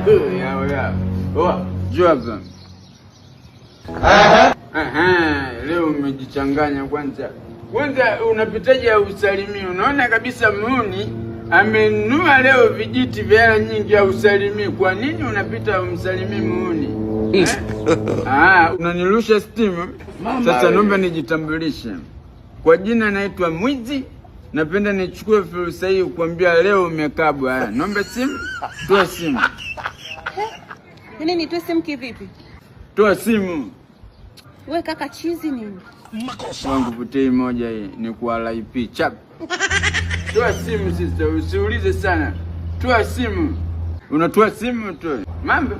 Yao yao. Oa, jua hapa. Aha, leo umejichanganya kwanza. Kwanza unapitaje usalimii? Unaona kabisa muuni amenunua leo vijiti vya hela nyingi ya usalimii. Kwa nini unapita umsalimii muuni? Eh? Ah, unanirusha stimu. Sasa naomba nijitambulishe. Kwa jina naitwa Mwizi. Napenda nichukue fursa hii kuambia leo umekabwa. Haya, naomba simu. Toa simu. Yaani nitoe simu kivipi? Toa simu. We kaka chizi nini? Wangu vutei moja hii ni kwa RIP chap. Toa simu sister, usiulize sana. Toa simu. Unatoa simu tu. Mambo.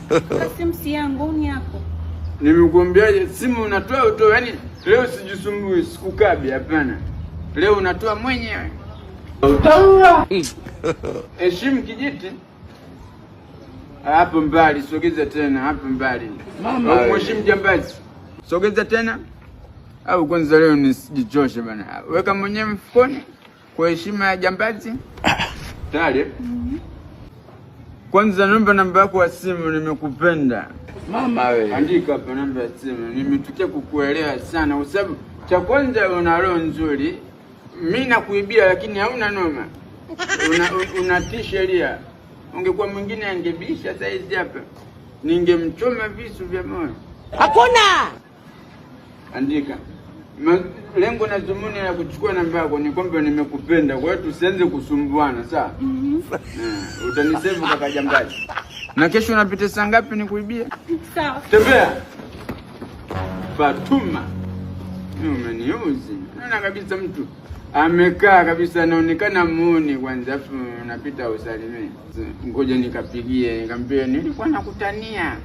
Kaka simu si yangu ni yako. Nimekuambiaje simu unatoa utoe, yaani leo sijisumbui, sikukabi hapana. Leo unatoa mwenyewe. Utaua. Heshimu kijiti. Hapo mbali, sogeza tena hapo mbali. Mama we. Mheshimu jambazi. Sogeza tena. Au kwanza leo nisijichoshe bana. Weka mwenyewe mfukoni kwa heshima ya jambazi. Tayari? Kwanza naomba namba yako ya simu, nimekupenda. Mama we. Andika hapa namba ya simu. Nimetukia kukuelewa sana kwa sababu cha kwanza una roho nzuri. Mi nakuibia lakini hauna noma. Unatii sheria. Ungekuwa mwingine angebisha saizi hapa. Ningemchoma visu vya moyo. Hakuna. Andika. Lengo na dhumuni la kuchukua namba yako ni kwamba nimekupenda. Kwa hiyo tusianze kusumbuana, sawa? Eh, utanisevu kaka jambazi. Na kesho unapita saa ngapi nikuibie? Sawa. Tembea. Fatuma. Mimi umeniuzi. Naona kabisa mtu amekaa kabisa anaonekana muuni kwanza afu unapita usalimie. Ngoja nikapigie nikamwambie nilikuwa nakutania.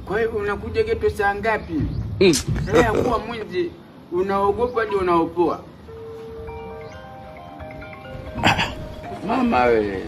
Kwa hiyo unakuja geto saa ngapi? Leo kuwa mwizi unaogopa ndio unaopoa. Mama we.